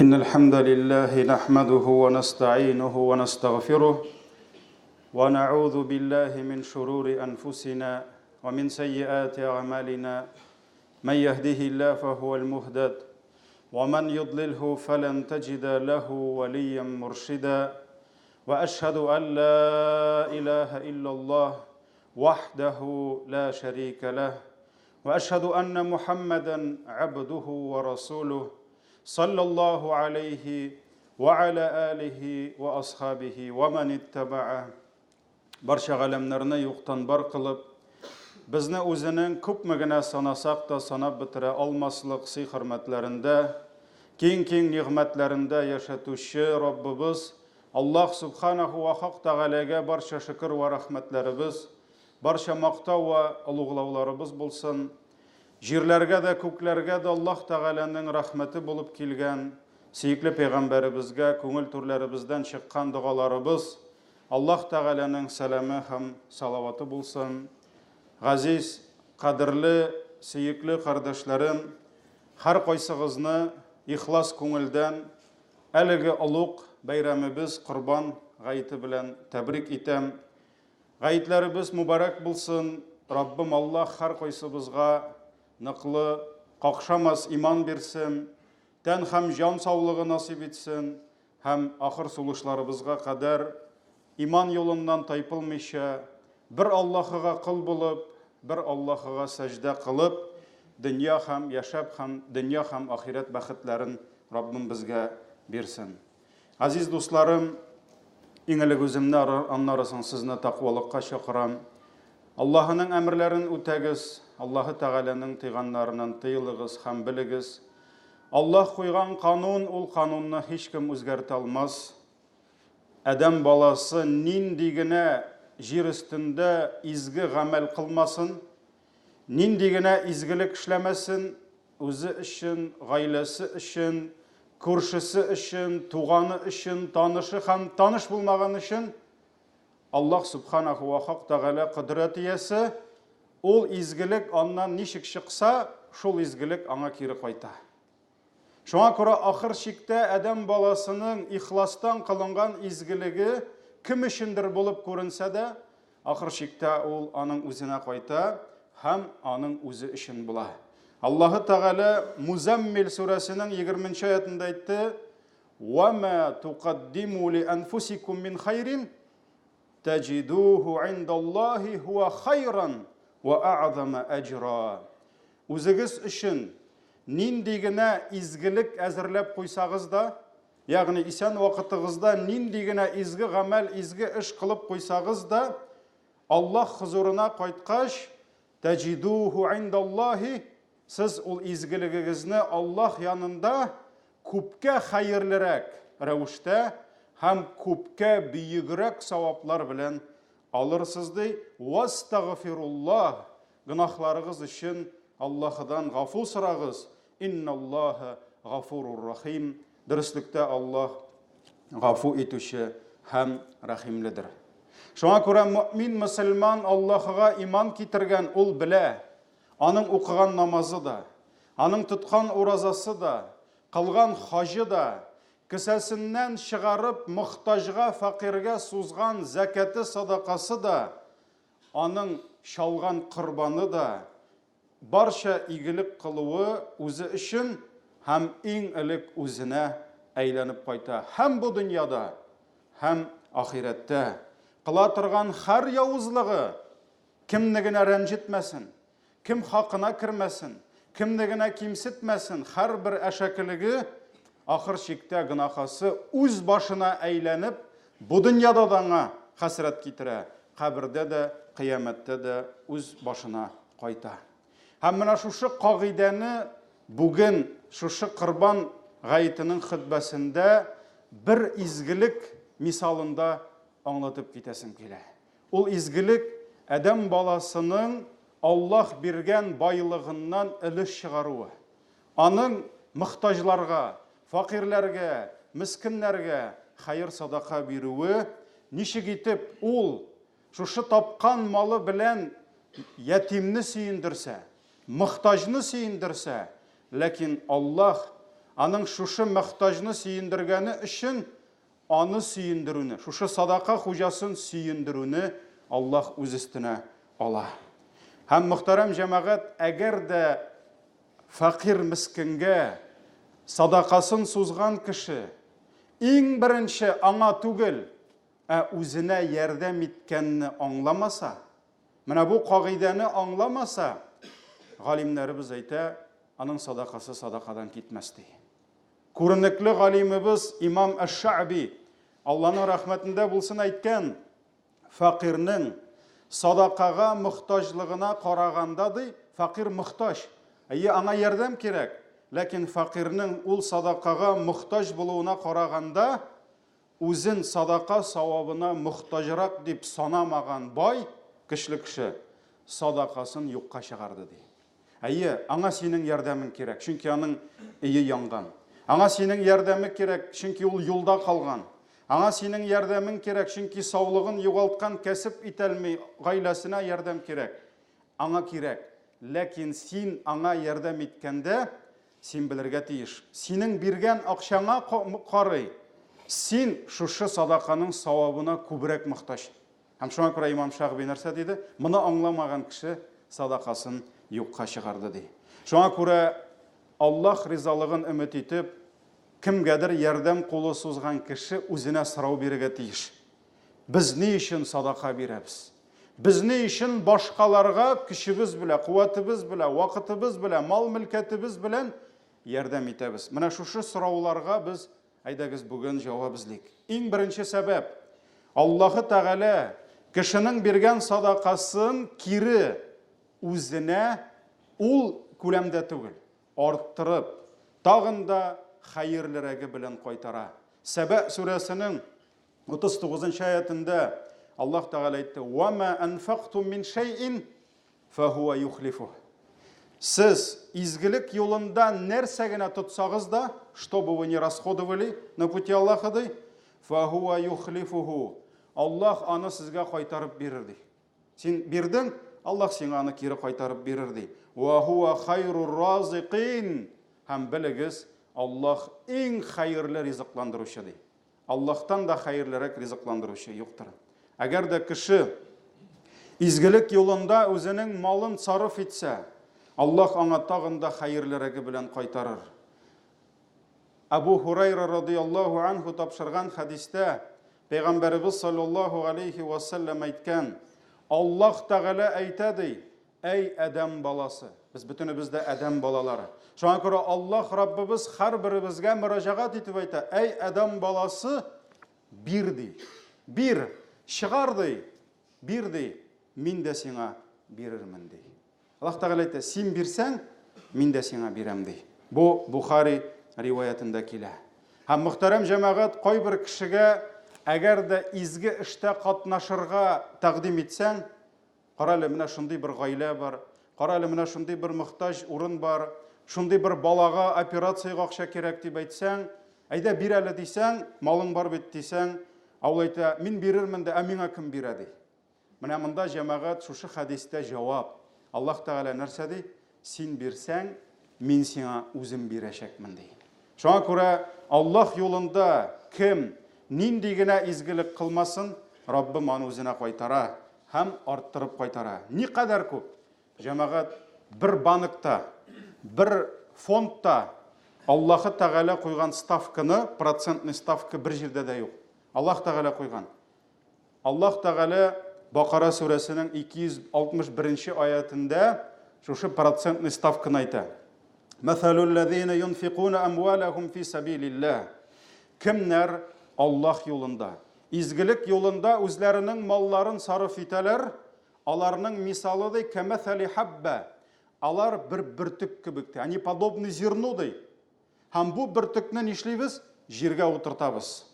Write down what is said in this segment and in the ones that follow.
إن الحمد لله نحمده ونستعينه ونستغفره ونعوذ بالله من شرور أنفسنا ومن سيئات أعمالنا من يهده الله فهو المهدد ومن يضلله فلن تجد له وليا مرشدا وأشهد أن لا إله إلا الله وحده لا شريك له وأشهد أن محمدا عبده ورسوله صلى الله عليه وعلى آله وأصحابه ومن اتبعه Барча галәмнәрне юктан бар кылып, безне үзенең күпме генә санасак та санап бетерә алмаслык сый-хөрмәтләрендә, киң-киң нигъмәтләрендә яшәтүче Раббыбыз Аллаһ Сүбхәнәһү вә Хак Тәгаләгә барча шөкер вә рәхмәтләребез, барча мактау вә олуглауларыбыз булсын. Җирләргә дә, күкләргә дә Аллаһ Тәгаләнең рәхмәте булып килгән сөекле пәйгамбәребезгә күңел түрләребездән чыккан догаларыбыз, Аллаһ Тәгаләнең сәламе һәм салаваты булсын. Газиз, кадерле, сөекле кардәшләрем, һәркайсыгызны ихлас күңелдән әлеге олуг бәйрәмебез Корбан гаете белән тәбрик итәм. Гаетләребез мөбарәк булсын, Раббым Аллаһ һәркайсыбызга ныклы, какшамас иман бирсен, тән һәм җан саулыгы насыйп итсен һәм ахыр сулышларыбызга кадәр иман юлыннан тайпылмыйча, бер Аллаһыга кол булып, бер Аллаһыга сәҗдә кылып, дөнья һәм яшәп һәм дөнья һәм ахирәт бәхетләрен Раббым безгә бирсен. Газиз дусларым, иң элек үземне, аннары соң сезне тәкъвалыкка чакырам. Аллаһының әмерләрен үтәгез, Аллаһы Тәгаләнең тыйганнарыннан тыелыгыз һәм белегез, Аллаһ куйган канун, ул канунны һичкем үзгәртә алмас. Адәм баласы нинди генә җир өстендә изге гамәл кылмасын, нинди генә изгелек эшләмәсен, Үзе өчен, гаиләсе өчен, күршесе өчен, туганы өчен, танышы һәм таныш булмаган өчен Аллаһ Субханаху ва Хак Тәгалә кодрәт иясе, ул изгелек аннан ничек чыкса, шул изгелек аңа кире кайта. Шуңа күрә ахыр чиктә адәм баласының ихластан кылынган изгелеге кем өчендер булып күренсә дә, Ахыр чиктә ул аның үзенә кайта һәм аның үзе өчен була. Аллаһы Тәгалә Музаммил сүрәсенең 20 нче аятында әйтте: "Ва ма тукаддиму ли анфусикум мин хайрин таҗидуху индаллаһи хуа хайран ва а'зама аҗра." Үзегез өчен нинди генә изгелек әзерләп куйсагыз да, Ягъни исән вакытыгызда нинди генә изге гамәл, изге эш кылып куйсагыз да, Аллаһ хозурына кайткач, тәҗидуху индаллаһи, сез ул изгелегегезне Аллаһ янында күпкә хәерлерәк рәвештә һәм күпкә бөегрәк саваплар белән алырсыз, ди. Вастагфируллаһ, гөнаһларыгыз өчен Аллаһыдан гафу сорагыз, Инналлаһа гафурур рахим. Дөреслектә Аллаһ гафу итүче һәм рәхимледер. Шуңа күрә мөэмин мөселман Аллаһыга иман китергән, ул белә, аның укыган намазы да, аның тоткан уразасы да, кылган хаҗы да, кесәсеннән чыгарып мохтаҗга, фәкыйрьгә сузган зәкяте, садакасы да, аның чалган корбаны да, Барча игелек кылуы үзе өчен һәм иң элек үзенә әйләнеп кайта һәм бу дөньяда, һәм ахирәттә. Кыла торган һәр явызлыгы кемне генә рәнҗетмәсен, кем хакына кермәсен, кемне генә кимсетмәсен, һәрбер әшәкелеге ахыр чиктә гөнаһасы үз башына әйләнеп, бу дөньяда да аңа хәсрәт китерә, кабердә дә, кыямәттә дә үз башына кайта. Һәм менә шушы кагыйдәне бүген шушы Корбан гаетенең хөтбәсендә бер изгелек мисалында аңлатып китәсем килә. Ул изгелек адәм баласының Аллаһ биргән байлыгыннан өлеш чыгаруы. Аның мохтаҗларга, факирләргә, мескеннәргә хәер-садака бирүе, ничек итеп ул Шушы тапкан малы белән ятимне сөендерсә, мохтаҗны сөендерсә, ләкин Аллаһ аның шушы мохтаҗны сөендергәне өчен аны сөендерүне, шушы садака хуҗасын сөендерүне Аллаһ үз өстенә ала. Һәм, мөхтәрәм җәмәгать, әгәр дә фәкыйрь мескенгә садакасын сузган кеше иң беренче аңа түгел, ә үзенә ярдәм иткәнне аңламаса, менә бу кагыйдәне аңламаса, галимнәребез әйтә, аның садакасы садакадан китмәс ди. Күренекле галимебез имам Әш-Шәъби, Алланың рәхмәтендә булсын, әйткән, фәкыйрьнең садакага мохтаҗлыгына караганда, ди, фәкыйрь мохтаҗ. Әйе, аңа ярдәм кирәк, ләкин фәкыйрьнең ул садакага мохтаҗ булуына караганда, Үзен садака савабына мохтаҗрак дип санамаган бай, көчле кеше, садакасын юкка чыгарды, ди. Әйе, аңа синең ярдәмең кирәк, чөнки аның өе янган. Аңа синең ярдәме кирәк, чөнки ул юлда калган. Аңа синең ярдәмең кирәк, чөнки саулыгын югалткан, кәсеп итәлми, гаиләсенә ярдәм кирәк. Аңа кирәк. Ләкин син аңа ярдәм иткәндә, Син белергә тиеш, синең биргән акчаңа карый, син шушы садаканың савабына күбрәк мохтаҗ. Һәм шуңа күрә имам Шәгъби нәрсә диде? Моны аңламаган кеше садакасын юкка чыгарды, ди. Шуңа күрә Аллаһ ризалыгын өмет итеп, кемгәдер ярдәм кулы сузган кеше үзенә сорау бирергә тиеш. Без ни өчен садака бирәбез? Без ни өчен башкаларга көчебез белән, куәтебез белән, вакытыбыз белән, мал-мөлкәтебез белән ярдәм итәбез? Менә шушы сорауларга без, әйдәгез, бүген җавап эзлик. Иң беренче сәбәп, Аллаһы Тәгалә кешенең биргән садакасын кире үзенә ул күләмдә түгел, арттырып, тагын да хәерлерәге белән кайтара. Сәбә сүрәсенең 39 нчы аятендә Аллаһ Тәгалә әйтте: "Ва ма анфактум мин шәйин фахуа юхлифу". Сез изгелек юлында нәрсә генә тотсагыз да, что бы вы ни расходовали на пути Аллаха, ди, фахуа юхлифуху. Аллаһ аны сезгә кайтарып бирер, ди. Син бирдең, Аллаһ сиңа аны кире кайтарып бирер, ди. Ва хуа хайрур разикин. Һәм белегез, Аллаһ иң хәерле ризыкландыручы, ди. Аллаһтан да хәерлерәк ризыкландыручы юктыр. Әгәр дә кеше изгелек юлында үзенең малын сарыф итсә, Аллаһ аңа тагын да хәерлерәге белән кайтарыр. Абу Һурайра радияллаһу анһу тапшырган хәдистә Пәйгамбәребез саллаллаһу алейхи ва саллям әйткән, Аллаһ Тәгалә әйтә ди, Әй адәм баласы! Без бөтенебез дә адәм балалары. Шуңа күрә Аллаһ Раббыбыз һәрберебезгә мөрәҗәгать итеп әйтә, Әй адәм баласы, бир ди. Бир, чыгар ди, бир ди, мин дә сиңа бирермен ди. Аллаһ Тәгалә әйтә, син бирсәң, мин дә сиңа бирәм ди. Бу Бухари риваятендә килә. Һәм мөхтәрәм җәмәгать, кайбер кешегә әгәр дә изге эштә катнашырга тәкъдим итсәң, Кара әле, менә шундый бер гаилә бар, кара әле, менә шундый бер мохтаҗ урын бар, шундый бер балага операциягә акча кирәк дип әйтсәң, әйдә бир әле дисәң, малың бар бит дисәң, ә ул әйтә, мин бирермен дә, ә миңа кем бирә ди. Менә монда җәмәгать шушы хәдистә җавап. Аллаһ Тәгалә нәрсә ди? Син бирсәң, мин сиңа үзем бирәчәкмен, ди. Шуңа күрә Аллаһ юлында кем нинди генә изгелек кылмасын, Раббым аны үзенә кайтара һәм арттырып кайтара. Никадәр күп! Җәмәгать, бер банкта, бер фондта Аллаһы Тәгалә куйган ставканы, процентный ставка бер җирдә дә юк. Аллаһ Тәгалә куйган. Аллаһ Тәгалә Бакара сүрәсенең 261 аятендә шушы процентный ставканы әйтә. Мәсәлүл ләзина юнфикуна әмваләһум фи сәбилилләһ. Кемнәр Аллаһ юлында, изгелек юлында үзләренең малларын сарыф итәләр, аларның мисалы ди, кәмәсәли хабба. Алар бер бөртек кебек ди. Они подобны зерну ди. Һәм бу бөртекне нишлибез? Җиргә утыртабыз.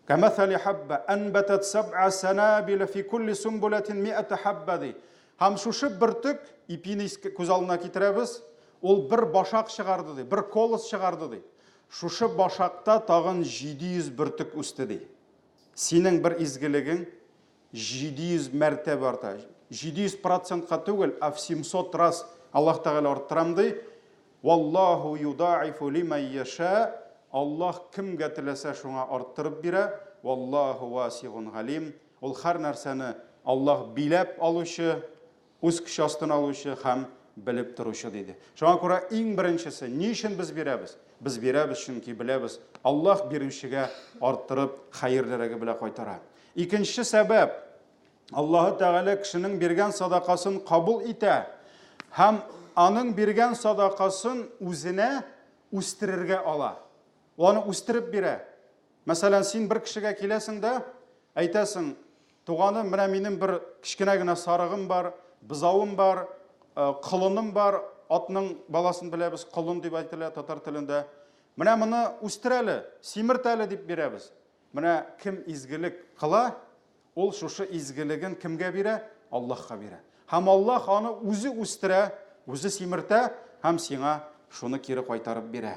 Кәмәсәли хабба әнбәтәт сәб'а сәнабила фи кулли сумбулатин ми'ата хабба ди. Һәм шушы бөртек, ипине күз алдына китерәбез, ул бер башак чыгарды ди, бер колос чыгарды ди. Шушы башакта тагын 700 бөртек үсте ди. Синең бер изгелегең 700 мәртәбә арта. 700 процентка түгел, а в 700 раз Аллаһ Тәгалә арттырам ди. Валлаһу юдаифу лимән яшә, Аллаһ кемгә теләсә шуңа арттырып бирә, валлаһу васигун галим, ул һәр нәрсәне Аллаһ биләп алучы, үз көче астына алучы һәм белеп торучы, диде. Шуңа күрә иң беренчесе, ни өчен без бирәбез? Без бирәбез, чөнки беләбез, Аллаһ бирүчегә арттырып, хәерлерәге белән кайтара. Икенче сәбәп, Аллаһы Тәгалә кешенең биргән садакасын кабул итә һәм аның биргән садакасын үзенә үстерергә ала. Ул аны үстереп бирә. Мәсәлән, син бер кешегә киләсең дә, әйтәсең, туганым, менә минем бер кечкенә генә сарыгым бар, бозавым бар, э, колыным бар, атның баласын беләбез, колын дип әйтелә татар телендә. Менә моны үстер әле, симерт әле дип бирәбез. Менә кем изгелек кыла, ул шушы изгелеген кемгә бирә? Аллаһка бирә. Һәм Аллаһ аны үзе үстерә, үзе симертә һәм сиңа шуны кире кайтарып бирә.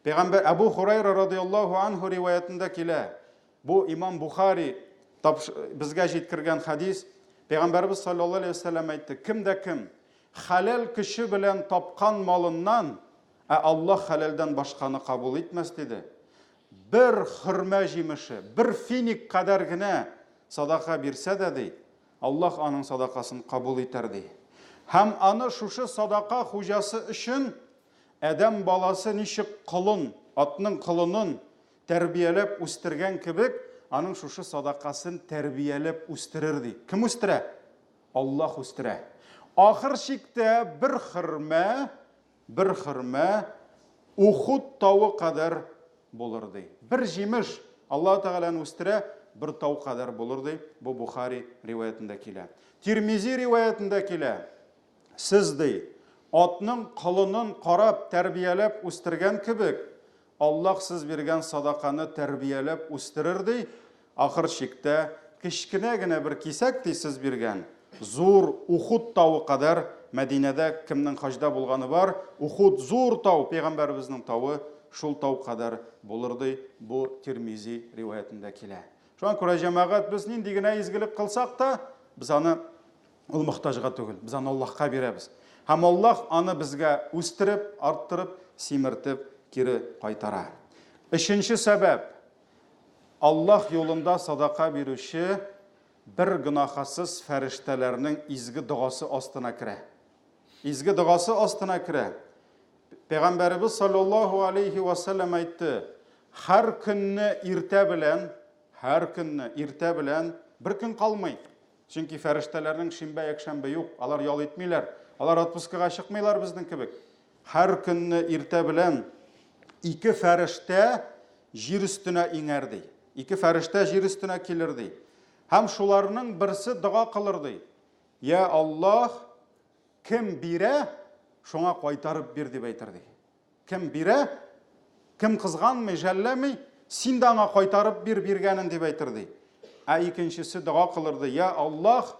Пәйгамбәр Әбу Хурайра радияллаһу анһу риваятендә килә. Бу имам Бухари безгә җиткергән хадис. Пәйгамбәрбез саллаллаһу алейһи вәсәлләм әйтте: кем дә кем хәләл көче белән тапкан малыннан, ә Аллаһ хәләлдән башканы кабул итмәс диде. Бер хөрмә җимеше, бер финик кадәр генә садака бирсә дә, ди, Аллаһ аның садакасын кабул итәр, ди. Һәм аны шушы садака хуҗасы өчен адәм баласы ничек колын, атның колынын тәрбияләп үстергән кебек, аның шушы садакасын тәрбияләп үстерер, ди. Кем үстерә? Аллаһ үстерә. Ахыр чиктә бер хөрмә Бер хөрмә Ухуд тавы кадәр булыр, ди. Бер җимеш Аллаһ Тәгаләне үстерә, бер тау кадәр булыр, ди. Бу Бухари риваятендә килә. Тирмизи риваятендә килә. Сез, ди, атның колынын карап, тәрбияләп үстергән кебек, Аллаһ сез биргән садаканы тәрбияләп үстерер, ди, ахыр чиктә, кечкенә генә бер кисәк, ди, сез биргән, зур Ухуд тавы кадәр, Мәдинәдә кемнең хаҗда булганы бар, Ухуд зур тау, пәйгамбәребезнең тавы, шул тау кадәр булыр, ди, бу Тирмизи риваятендә килә. Шуңа күрә, җәмәгать, без нинди генә изгелек кылсак та, без аны Ул мохтаҗга түгел, без аны Аллаһка бирәбез. Һәм Аллаһ аны безгә үстереп, арттырып, симертеп кире кайтара. Өченче сәбәп. Аллаһ юлында садака бирүче бер гөнаһасыз фәрештәләрнең изге догасы астына керә. Изге догасы астына керә. Пәйгамбәребез саллаллаһу алейхи ва саллям әйтте: "Һәр көнне иртә белән, һәр көнне иртә белән бер көн калмый, Чөнки фәрештәләрнең шимбә, якшәмбе юк, алар ял итмиләр, алар отпускага чыкмыйлар безнең кебек. Һәр көнне иртә белән ике фәрештә җир өстенә иңәр ди. Ике фәрештә җир өстенә килер ди. Һәм шуларның берсе дога кылыр ди. Я Аллаһ, кем бирә, шуңа кайтарып бир дип әйтер ди. Кем бирә, кем кызганмый, жәлләми, син дә аңа кайтарып бир биргәнен дип әйтер ди. Ә икенчесе дога кылыр ди, я Аллаһ,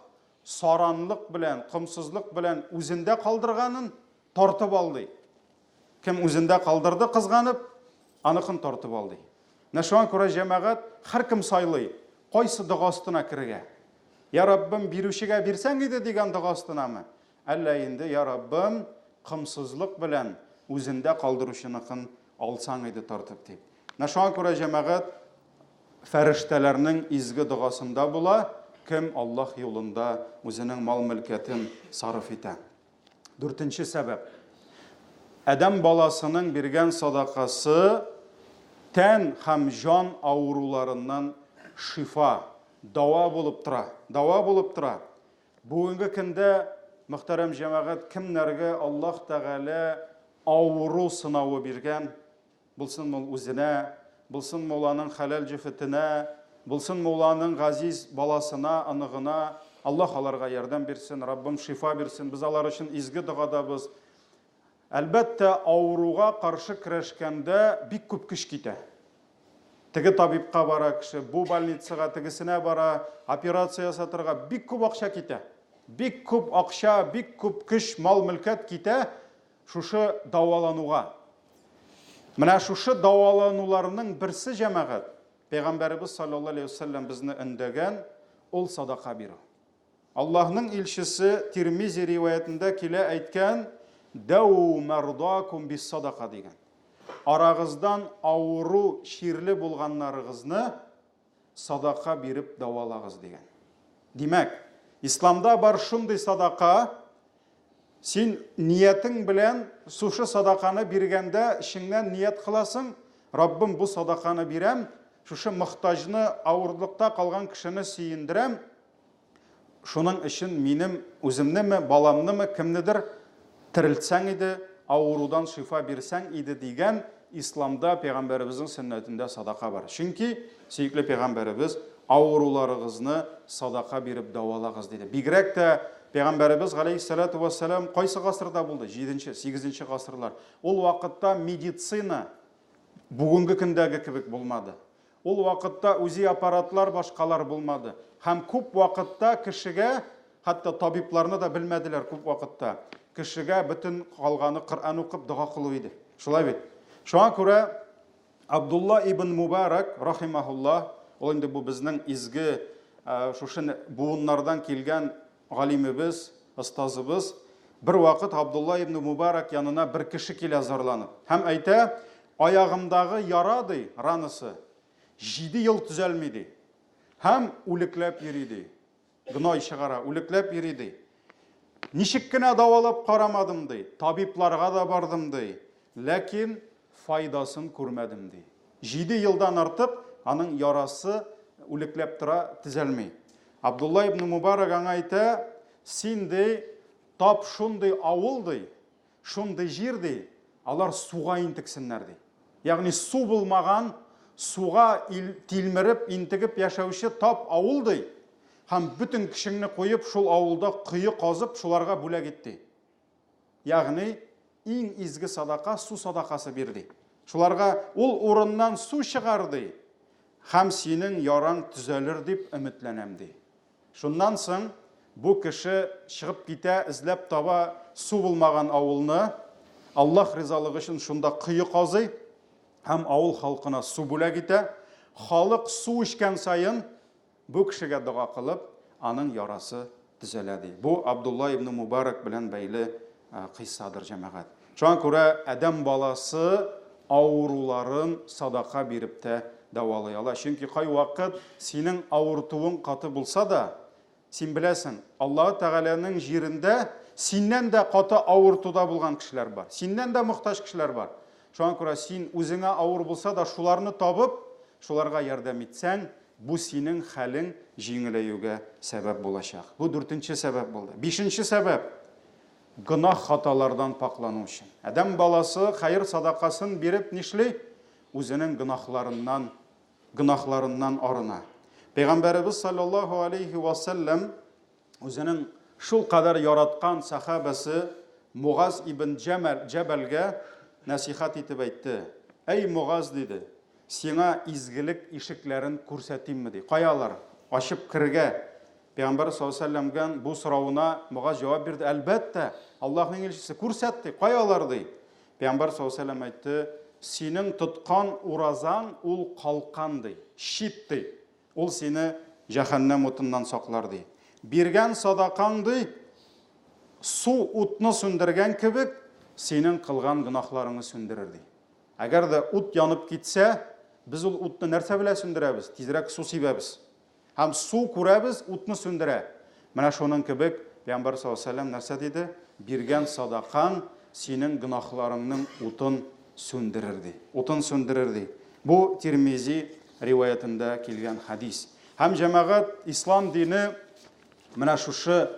саранлык белән, комсызлык белән үзендә калдырганын тартып ал ди. Кем үзендә калдырды кызганып, аныкын тартып ал ди. Менә шуңа күрә җәмәгать һәркем сайлый, кайсы дога астына керергә. Я Раббым, бирүчегә бирсәң иде дигән дога астынамы? Әллә инде, я Раббым, комсызлык белән үзендә калдыручыныкын алсаң иде тартып, дип. Менә шуңа күрә, җәмәгать, фәрештәләрнең изге догасында була, кем Аллаһ юлында үзенең мал-мөлкәтен сарыф итә. Дүртенче сәбәп. Адәм баласының биргән садакасы тән һәм җан авыруларыннан шифа, дава булып тора. Дава булып тора. Бүгенге көндә, мөхтәрәм җәмәгать, кемнәргә Аллаһ Тәгалә авыру сынавы биргән, булсынмы ул үзенә, булсынмы ул аның хәләл җефетенә, булсынмы ул аның газиз баласына, оныгына, Аллаһ аларга ярдәм бирсен, Раббым шифа бирсен, без алар өчен изге догадабыз. Әлбәттә, авыруга каршы көрәшкәндә бик күп көч китә. Теге табибка бара кеше, бу больницага, тегесенә бара, операция ясатырга бик күп акча китә. Бик күп акча, бик күп көч, мал-мөлкәт китә шушы дәвалануга. Менә шушы дәвалануларның берсе җәмәгать, Пәйгамбәребез саллаллаһу алейһи вәсәлләм безне өндәгән, ул садака бирү. Аллаһның илчесе Тирмизи риваятендә килә әйткән, Дәү мәрдакум биссадака дигән. Арагыздан авыру, чирле булганнарыгызны садака биреп дәвалагыз дигән. Димәк, исламда бар шундый садака, син ниятең белән шушы садаканы биргәндә эчеңнән ният кыласың, Раббым, бу садаканы бирәм, шушы мохтаҗны, авырлыкта калган кешене сөендерәм, шуның өчен минем үземнеме, баламнымы, кемнедер терелтсәң иде, авырудан шифа бирсәң иде дигән исламда пәйгамбәребезнең сөннәтендә садака бар. Чөнки сөекле пәйгамбәребез авыруларыгызны садака биреп дәвалагыз диде. Бигрәк тә пәйгамбәребез галәйһиссәлату вәссәлам кайсы гасырда булды? 7-нче, 8-нче гасырлар. Ул вакытта медицина бүгенге көндәге кебек булмады. Ул вакытта УЗИ аппаратлар башкалар булмады. Һәм күп вакытта кешегә, хәтта табибларны да белмәделәр күп вакытта, кешегә бөтен калганы Коръән укып дога кылу иде. Шулай бит? Шуңа күрә Абдулла ибн Мубарак, рахимахулла, ул инде бу безнең изге шушы буыннардан килгән галимебез, остазыбыз, бер вакыт Абдулла ибн Мубарак янына бер кеше килә зарланып. Һәм әйтә, аягымдагы яра, ди, ранасы, 7 ел төзәлми, ди. Һәм үлекләп йөри, ди. Гной чыгара, үлекләп йөри, ди. Ничек кенә дәвалап карамадым, ди. Табибларга да бардым, ди. Ләкин файдасын күрмәдем, ди. Җиде елдан артык аның ярасы үлекләп тора, төзәлми. Абдулла ибн Мубарак аңа әйтә, син, ди, тап шундый авыл, ди, шундый җир, ди, алар суга интексеннәр, ди. Ягъни су булмаган, суга тилмереп, интегеп яшәүче тап авыл, ди, һәм бөтен көчеңне куеп, шул авылда кое казып, шуларга бүләк ит, ди. Ягъни, иң изге садака су садакасы бир, ди. Шуларга ул урыннан су чыгар, ди, һәм синең яраң төзәлер дип өметләнәм, ди. Шуннан соң бу кеше чыгып китә, эзләп таба су булмаган авылны, Аллаһ ризалыгы өчен шунда кое казый һәм авыл халкына су бүләк итә. Халык су эчкән саен Бу кешегә дога кылып, аның ярасы төзәлә, ди. Бу Абдулла ибн Мубарак белән бәйле кыйссадыр, җәмәгать. Шуңа күрә адәм баласы авыруларын садака биреп тә дәвалый ала. Чөнки кайвакыт синең авыртуың каты булса да, син беләсең, Аллаһы Тәгаләнең җирендә синнән дә каты авыртуда булган кешеләр бар. Синнән дә мохтаҗ кешеләр бар. Шуңа күрә син үзеңә авыр булса да, шуларны табып, шуларга ярдәм итсәң, Бу синең хәлең җиңеләюгә сәбәп булачак. Бу дүртенче сәбәп булды. Бишенче сәбәп, гөнаһ-хаталардан пакълану өчен. Адәм баласы хәер-садакасын биреп нишли? Үзенең гөнаһларыннан, гөнаһларыннан арына. Пәйгамбәребез саллаллаһу алейһи ва сәлләм үзенең шулкадәр яраткан сәхабәсе Мугаз ибн Җәмәл, Җәбәлгә нәсихәт итеп әйтте. Әй Мугаз, диде, сиңа изгелек ишекләрен күрсәтимме, ди. Кая алар? Ачып керергә. Пәйгамбәр саллаллаһу алейһи ва сәлләмгә бу соравына Мугаз җавап бирде. Әлбәттә, Аллаһның илчесе, күрсәт, ди. Кая алар, ди. Пәйгамбәр саллаллаһу алейһи ва сәлләм әйтте, синең тоткан уразаң ул калкан, ди, щит, ди. Ул сине җәһәннәм утыннан саклар, ди. Биргән садакаң, ди, су утны сүндергән кебек, синең кылган гөнаһларыңны сүндерер, ди. Әгәр дә ут янып китсә, без ул утны нәрсә белән сүндерәбез? Тизрәк су сибәбез. Һәм су күрәбез, утны сүндерә. Менә шуның кебек Пәйгамбәр саллаллаһу алейһи ва сәлләм нәрсә диде? Биргән садакаң синең гөнаһларыңның утын сүндерер, ди. Утын сүндерер, ди. Бу Тирмизи риваятендә килгән хәдис. Һәм җәмәгать, ислам дине менә шушы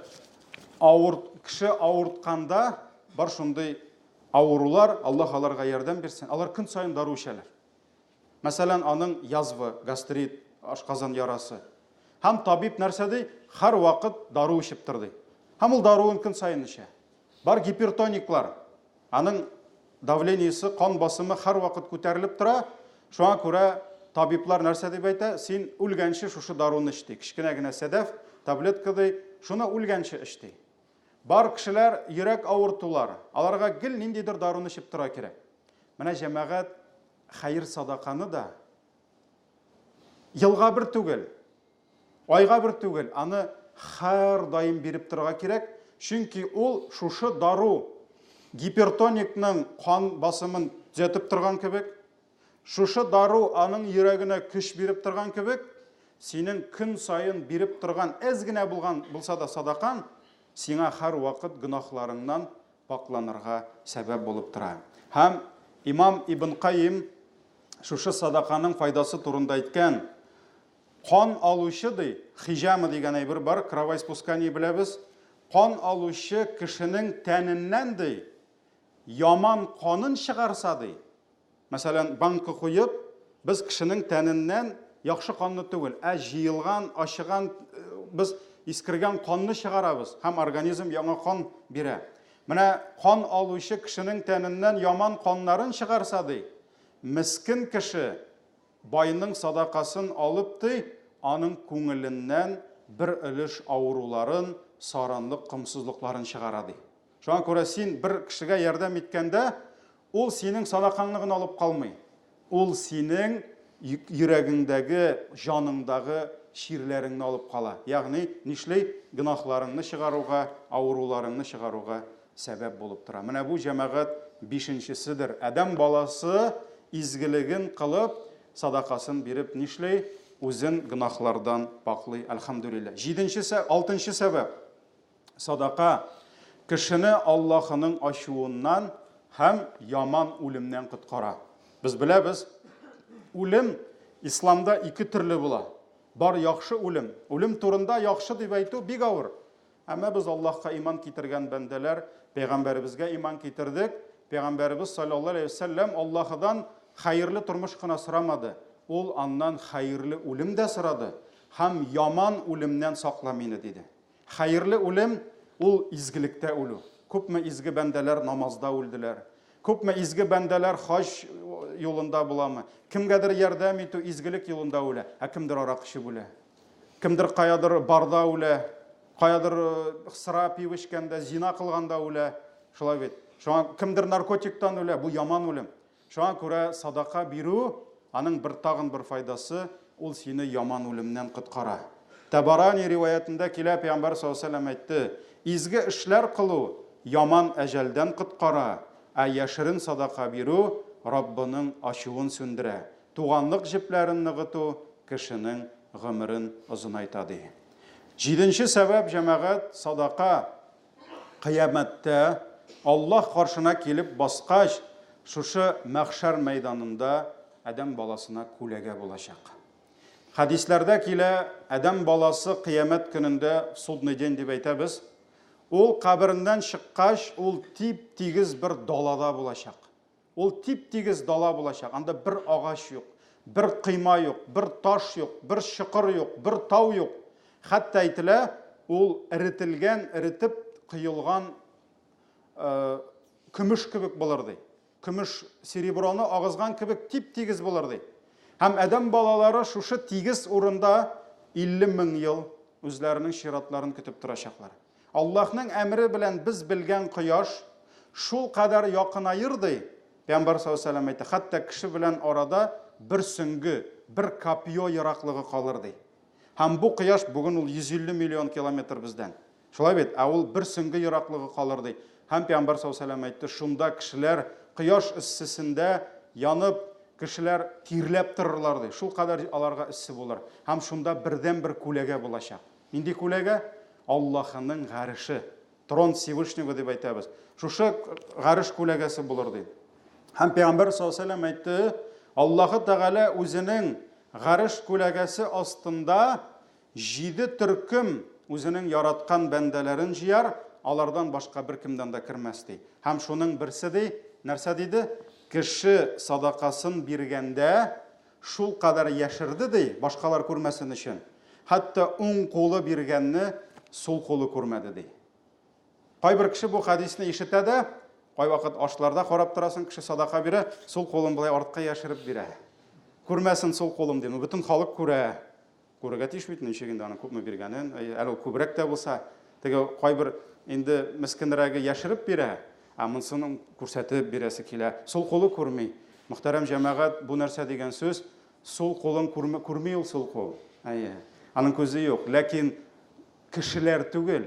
авыр кеше авыртканда бар шундый авырулар, Аллаһ аларга ярдәм бирсен. Алар көн саен дару эчәләр. Мәсәлән, аның язва, гастрит, ашказан ярасы. Һәм табиб нәрсә ди? Һәрвакыт дару эчеп тор ди. Һәм ул даруын көн саен эчә. Бар гипертониклар. Аның давлениесе, кан басымы һәрвакыт күтәрелеп тора. Шуңа күрә табиблар нәрсә дип әйтә? Син үлгәнче шушы даруны эч ди. Кечкенә генә сәдәф, таблетка ди, шуны үлгәнче эч ди. Бар кешеләр йөрәк авыртулар, аларга гел ниндидер даруны эчеп тора кирәк. Менә җәмәгать хәер-садаканы да елга бер түгел, Айга бер түгел, аны һәрдаим биреп торырга кирәк, чөнки ул шушы дару. гипертоникның кан басымын төзәтеп торган кебек, шушы дару аның йөрәгенә көч биреп торган кебек, синең көн саен биреп торган әз генә булган булса да садакаң сиңа һәрвакыт гөнаһларыңнан пакъланырга сәбәп булып тора. Һәм имам Ибн Каим шушы садаканың файдасы турында әйткән, Кан алучы, ди, хиҗама дигән әйбер бар, кровоиспускание беләбез, кан алучы кешенең тәненнән, ди, яман канын чыгарса, ди, мәсәлән, банка куеп, без кешенең тәненнән яхшы канны түгел, ә җыелган, ачыган, без искергән канны чыгарабыз һәм организм яңа кан бирә. Менә кан алучы кешенең тәненнән яман каннарын чыгарса, ди, мескен кеше Байның садакасын алып, ди, аның күңеленнән бер өлеш авыруларын, саранлык, комсызлыкларын чыгара, ди. Шуңа күрә син бер кешегә ярдәм иткәндә, ул синең садакаңны гына алып калмый. Ул синең йөрәгеңдәге, җаныңдагы чирләреңне алып кала. Ягъни, нишли? Гөнаһларыңны чыгаруга, авыруларыңны чыгаруга сәбәп булып тора. Менә бу, җәмәгать, бишенчеседер. Адәм баласы изгелеген кылып, садакасын биреп нишли? Үзен гөнаһлардан пакълый, әлхәмдүлилләһ. Җиденче, алтынчы сәбәп. Садака кешене Аллаһының ачуыннан һәм яман үлемнән коткара. Без беләбез, үлем исламда ике төрле була. Бар яхшы үлем. Үлем турында яхшы дип әйтү бик авыр. Әмма без Аллаһка иман китергән бәндәләр, пәйгамбәребезгә иман китердек. Пәйгамбәребез салләллаһу галәйһи ва сәлләм Аллаһыдан хәерле тормыш кына сорамады. Ул аннан хәерле үлем дә сорады һәм яман үлемнән сакла мине, диде. Хәерле үлем, ул изгелектә үлү. Күпме изге бәндәләр намазда үлделәр. Күпме изге бәндәләр хаҗ юлында буламы? Кемгәдер ярдәм итү, изгелек юлында үлә, ә кемдер аракы эчеп үлә. Кемдер каядыр барда үлә, каядыр сыра пиво эчкәндә, зина кылганда үлә. Шулай бит. Шуңа кемдер наркотиктан үлә, бу яман үлем. Шуңа күрә садака бирү, аның бер тагын бер файдасы, ул сине яман үлемнән коткара. Табарани риваятендә килә, Пәйгамбәр саллаллаһу алейһи ва сәлләм әйтте, изге эшләр кылу яман әҗәлдән коткара, ә яшерен садака бирү Раббының ачуын сүндерә. Туганлык җепләрен ныгыту кешенең гомерен озынайта, ди. Җиденче сәбәп, җәмәгать, садака. Кыямәттә Аллаһ каршына килеп баскач, шушы мәхшәр мәйданында адәм баласына күләгә булачак. Хәдисләрдә килә, адәм баласы кыямәт көнендә, судный день дип әйтәбез, ул кабереннән чыккач, ул тип-тигез бер далада булачак. Ул тип-тигез дала булачак, анда бер агач юк, бер койма юк, бер таш юк, бер чокыр юк, бер тау юк. Хәтта әйтелә, ул эретелгән, эретеп коелган көмеш кебек булыр ди. Көмеш сереброны агызган кебек тип-тигез булыр ди. Һәм адәм балалары шушы тигез урында 50 мең ел үзләренең чиратларын көтеп торачаклар. Аллаһның әмере белән без белгән кояш шул кадәр якынаер, ди, Пәйгамбәр саллаллаһу алейһи ва сәлләм әйтте, хәтта кеше белән арада бер сөңге, бер копье ераклыгы калыр, ди. Һәм бу кояш бүген ул 150 миллион километр бездән. Шулай бит? Ә ул бер сөңге ераклыгы калыр, ди. Һәм Пәйгамбәр саллаллаһу алейһи ва сәлләм әйтте, шунда кешеләр кояш эссесендә янып, кешеләр тирләп торырлар, ди. Шул кадәр аларга эссе булыр. Һәм шунда бердәнбер күләгә булачак. Нинди күләгә? Аллаһының гареше. Трон Всевышнего дип әйтәбез. Шушы гареш күләгәсе булыр ди. Һәм Пәйгамбәр саллаллаһу алейһи әйтте, Аллаһы Тәгалә үзенең гареш күләгәсе астында җиде төркем үзенең яраткан бәндәләрен җыяр, алардан башка беркемдән дә кермәс ди. Һәм шуның берсе ди, нәрсә диде? Кеше садакасын биргәндә Шул кадәр яшерде, ди, башкалар күрмәсен өчен. Хәтта уң кулы биргәнне сул кулы күрмәде, ди. Кайбер кеше бу хәдисне ишетә дә, кайвакыт ашларда карап торасың, кеше садака бирә, сул кулын болай артка яшереп бирә. Күрмәсен сул кулым, ди. Ну, бөтен халык күрә. Күрергә тиеш бит, ничек инде аның күпме биргәнен, әле ул күбрәк тә булса, теге кайбер инде мескенрәге яшереп бирә, ә монсының күрсәтеп бирәсе килә. Сул кулы күрми. Мөхтәрәм җәмәгать, бу нәрсә дигән сүз? Сул кулын күрми, күрми ул сул кул. Әйе. Аның күзе юк. Ләкин кешеләр түгел,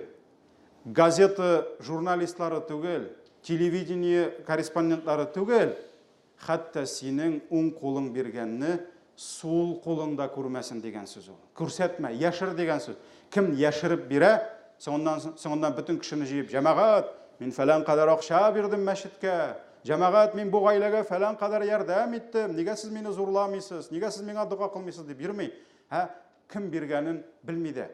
газета журналистлары түгел. телевидение корреспондентлары түгел, хәтта синең уң кулың биргәнне сул кулың да күрмәсен дигән сүз ул. Күрсәтмә, яшер дигән сүз. Кем яшереп бирә, соңыннан, соңыннан бөтен кешене җыеп, җәмәгать, мин фәлән кадәр акча бирдем мәчеткә, җәмәгать, мин бу гаиләгә фәлән кадәр ярдәм иттем, нигә сез мине зурламыйсыз, нигә сез миңа дога кылмыйсыз дип йөрми. Ә кем биргәнен белми дә.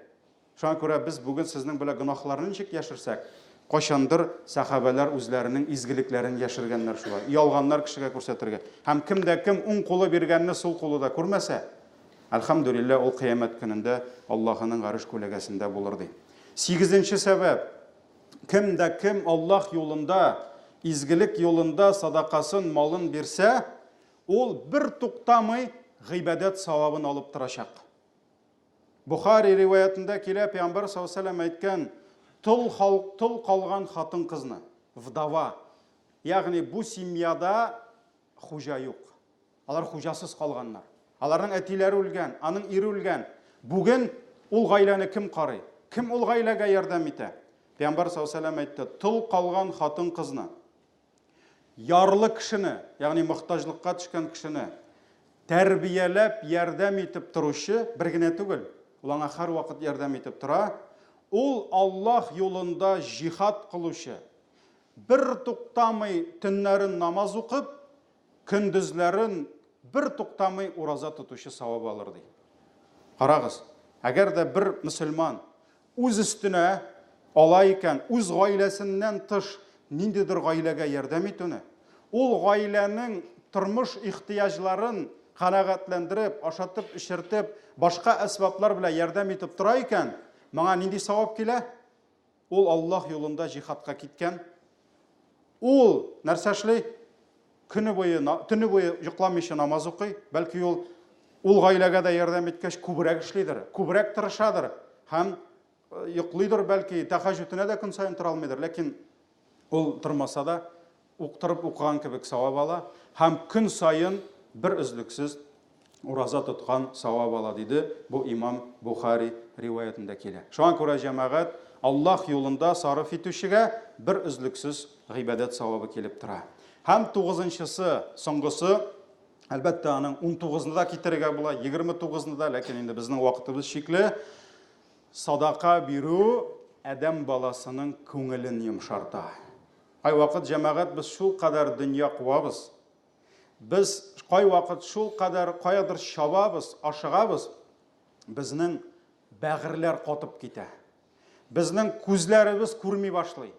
Шуңа күрә без бүген сезнең белән гөнаһларны ничек яшерсәк, кайчандыр сәхабәләр үзләренең изгелекләрен яшергәннәр шулай. Оялганнар кешегә күрсәтергә. Һәм кем дә кем уң кулы биргәнне сул кулы да күрмәсә, әлхәмдүлилләһ, ул кыямәт көнендә Аллаһының гареш күләгәсендә булыр, ди. Сигезенче сәбәп. Кем дә кем Аллаһ юлында, изгелек юлында садакасын, малын бирсә, ул бер туктамый гыйбадәт савабын алып торачак. Бухари риваятендә килә, Пәйгамбәр саллаллаһу алейһи вәсәлләм әйткән, тол халык, тол калган хатын-кызны, вдова, ягъни бу семьяда хуҗа юк. Алар хуҗасыз калганнар. Аларның әтиләре үлгән, аның ире үлгән. Бүген ул гаиләне кем карый? Кем ул гаиләгә ярдәм итә? Пәйгамбәр саллаллаһу алейһи вәсәлләм әйтте, тол калган хатын-кызны, Ярлы кешене, ягъни мохтаҗлыкка төшкән кешене тәрбияләп, ярдәм итеп торучы бер генә түгел, ул аңа һәрвакыт ярдәм итеп тора, ул Аллаһ юлында җихад кылучы, бер туктамый төннәрен намаз укып, көндезләрен бер туктамый ураза тотучы савап алыр ди. Карагыз, әгәр дә бер мөселман үз өстенә ала икән, үз гаиләсеннән тыш ниндидер гаиләгә ярдәм итүне, ул гаиләнең тормыш ихтыяҗларын канәгатьләндереп, ашатып, эчертеп, башка әсбаплар белән ярдәм итеп тора икән, моңа нинди савап килә? Ул Аллаһ юлында җихадка киткән. Ул нәрсә эшли? Көне буе, төне буе йокламыйча намаз укый. Бәлки ул ул гаиләгә дә ярдәм иткәч күбрәк эшлидер, күбрәк тырышадыр һәм э, йоклыйдыр бәлки, тәһәҗҗүденә дә көн саен тора алмыйдыр. Ләкин ул тормаса да, уктырып укыган кебек савап ала һәм көн саен бер өзлексез ураза тоткан савап ала, диде, бу имам Бухари риваятендә килә. Шуңа күрә, җәмәгать, Аллаһ юлында сарыф итүчегә бер өзлексез гыйбадәт савабы килеп тора. Һәм тугызынчысы, соңгысы, әлбәттә, аның унтугызны да китерергә була, 29-ны да, ләкин инде безнең вакытыбыз чикле. Садака бирү адәм баласының күңелен йомшарта. Кайвакыт, җәмәгать, без шулкадәр дөнья куабыз, Без кайвакыт шулкадәр каядыр чабабыз, ашыгабыз, безнең бәгырьләр катып китә. Безнең күзләребез күрми башлый.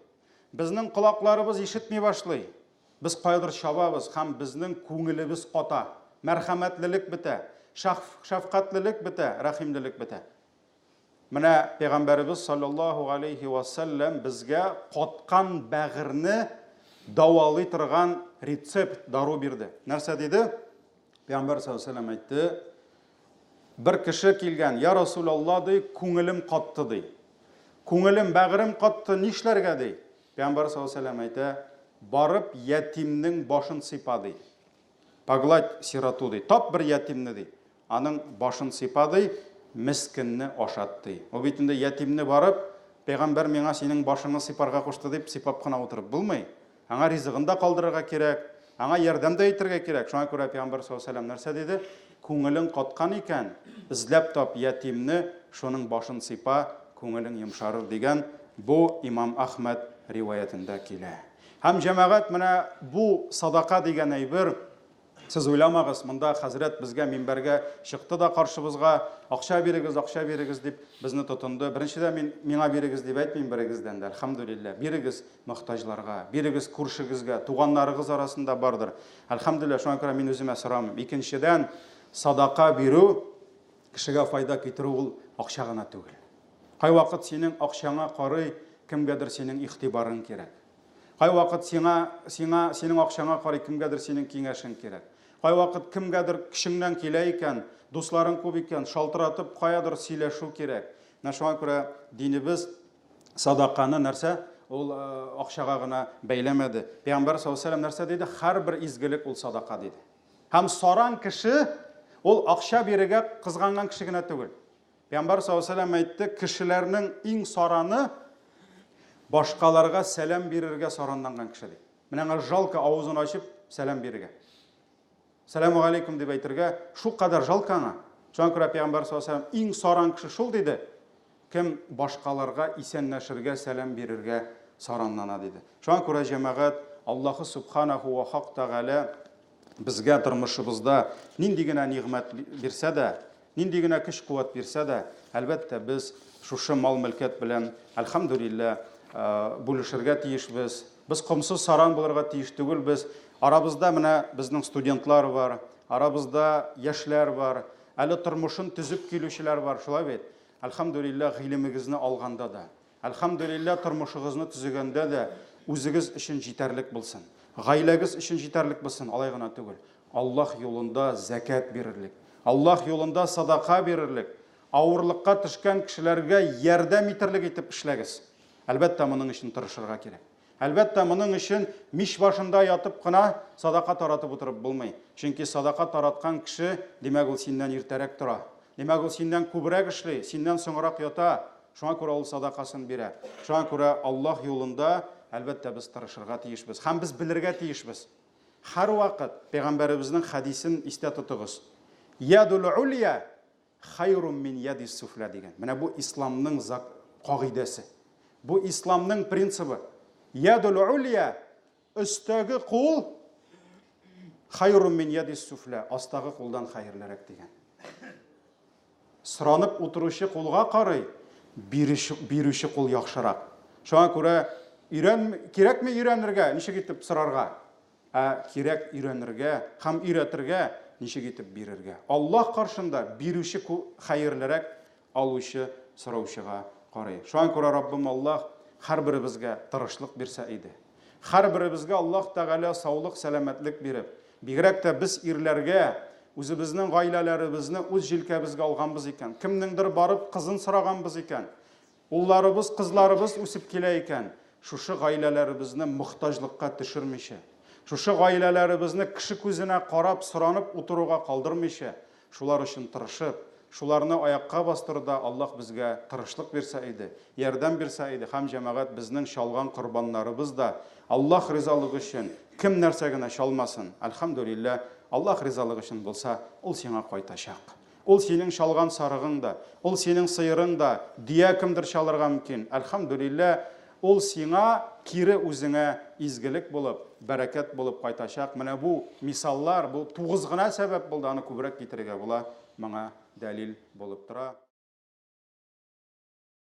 Безнең колакларыбыз ишетми башлый. Без каядыр чабабыз һәм безнең күңелебез ката. Мәрхәмәтлелек бетә, шәфкатьлелек бетә, рәхимлелек бетә. Менә Пәйгамбәребез саллаллаһу алейхи ва сәлләм безгә каткан бәгырьне дәвалый торган рецепт, дару бирде. Нәрсә диде? Пәйгамбәр саллаллаһу алейхи ва сәлләм әйтте, бер кеше килгән, я Расулалла, ди, күңелем катты, ди. Күңелем, бәгырем катты, нишләргә, ди. Пәйгамбәр саллаллаһу алейхи ва сәлләм әйтә, барып ятимнең башын сыйпа, ди. Погладь сироту, ди. Тап бер ятимне, ди. Аның башын сыйпа, ди, мескенне ашат, ди. Ул бит инде ятимне барып, пәйгамбәр миңа синең башыңны сыйпарга кушты дип сыйпап кына утырып булмый. Аңа ризыгын да калдырырга кирәк, аңа ярдәм дә итәргә кирәк. Шуңа күрә пәйгамбәр саллаллаһу алейһи ва сәлләм нәрсә диде? Күңелең каткан икән, эзләп тап ятимне, шуның башын сыйпа, күңелең йомшарыр дигән. Бу имам Әхмәд риваятендә килә. Һәм җәмәгать, менә бу садака дигән әйбер, Сез уйламагыз, монда хәзрәт безгә минбәргә чыкты да каршыбызга, акча бирегез, акча бирегез дип безне тотынды. Беренчедән мин миңа бирегез дип әйтмим берегездән дә, әлхәмдүлилләһ. Бирегез мохтаҗларга, бирегез күршегезгә, туганнарыгыз арасында бардыр. Әлхәмдүлилләһ, шуңа күрә мин үземә сорамыйм. Икенчедән, садака бирү кешегә файда китерү ул акча гына түгел. Кайвакыт синең акчаңа карый кемгәдер синең игътибарың кирәк. Кайвакыт сиңа, сиңа, синең акчаңа карый кемгәдер синең киңәшең кирәк. Кайвакыт кемгәдер көчеңнән килә икән, дусларың күп икән, шалтыратып каядыр сөйләшү кирәк. Менә шуңа күрә динебез садаканы нәрсә? Ул э, акчага гына бәйләмәде. Пәйгамбәр саллаллаһу алейһи вәсәлләм нәрсә диде? Һәрбер изгелек ул садака диде. Һәм саран кеше ул акча бирергә кызганган кеше генә түгел. Пәйгамбәр саллаллаһу алейһи вәсәлләм әйтте, кешеләрнең иң сараны Башкаларга сәлам бирергә саранланган кеше ди. Менә аңа жалко авызын ачып сәлам бирергә. Сәламу алейкум дип әйтергә шул кадәр жалко аңа. Шуңа күрә пәйгамбәр саллаллаһу алейһи вәсәлләм иң саран кеше шул диде. Кем башкаларга исәнләшергә, сәлам бирергә саранлана диде. Шуңа күрә җәмәгать Аллаһы субханаху ва хак тәгалә безгә тормышыбызда нинди генә нигъмәт бирсә дә, нинди генә көч-куәт бирсә дә, әлбәттә, без шушы мал-мөлкәт белән, әлхәмдүлилләһ, бүлешергә тиешбез. Без комсыз саран булырга тиеш түгелбез. Арабызда менә безнең студентлар бар, арабызда яшьләр бар, әле тормышын төзеп килүчеләр бар, шулай бит? Әлхәмдүлилләһ, гыйлемегезне алганда да, Әлхәмдүлилләһ, тормышыгызны төзегәндә дә үзегез өчен җитәрлек булсын. Гаиләгез өчен җитәрлек булсын, алай гына түгел. Аллаһ юлында зәкят бирерлек, Аллаһ юлында садака бирерлек, авырлыкка төшкән кешеләргә ярдәм итерлек итеп эшләгез. Әлбәттә, моның өчен тырышырга кирәк. Әлбәттә, моның өчен мич башында ятып кына садака таратып утырып булмый. Чөнки садака тараткан кеше, димәк, ул синнән иртәрәк тора. Димәк, ул синнән күбрәк эшли, синнән соңрак ята. Шуңа күрә ул садакасын бирә. Шуңа күрә Аллаһ юлында, әлбәттә, без тырышырга тиешбез. Һәм без белергә тиешбез. Һәрвакыт пәйгамбәребезнең хәдисен истә тотыгыз. Ядул улья Хайрум мин яди суфля дигән. Менә бу исламның кагыйдәсе. Бу исламның принцибы. Ядул улья өстәге кул хайрум мин яди суфля астагы кулдан хәерлерәк дигән. Соранып утыручы кулга карый, бирүче, бирүче кул яхшырак. Шуңа күрә өйрән кирәкме өйрәнергә, ничек итеп сорарга? Ә кирәк өйрәнергә һәм өйрәтергә, ничек итеп бирергә. Аллаһ каршында бирүче хәерлерәк алучы сораучыга карый. Шуңа күрә Раббым Аллаһ һәрберебезгә тырышлык бирсә иде. Һәрберебезгә Аллаһ Тәгалә саулык, сәламәтлек биреп, бигрәк тә без ирләргә үзебезнең гаиләләребезне үз җилкәбезгә алганбыз икән, кемнеңдер барып кызын сораганбыз икән, Улларыбыз, кызларыбыз үсеп килә икән, шушы гаиләләребезне мохтаҗлыкка төшермичә, шушы гаиләләребезне кеше күзенә карап, соранып утыруга калдырмыйча, шулар өчен тырышып, шуларны аякка бастыруда Аллаһ безгә тырышлык бирсә иде, ярдәм бирсә иде һәм, җәмәгать, безнең чалган корбаннарыбыз да Аллаһ ризалыгы өчен, кем нәрсә генә чалмасын, әлхәмдүлилләһ, Аллаһ ризалыгы өчен булса, ул сиңа кайтачак. Ул синең чалган сарыгың да, ул синең сыерың да, дөя кемдер чалырга мөмкин. Әлхәмдүлилләһ, ул сиңа кире үзеңә изгелек булып, бәрәкәт булып кайтачак. Менә бу мисаллар, бу тугыз гына сәбәп булды, аны күбрәк китерергә була, моңа дәлил булып тора.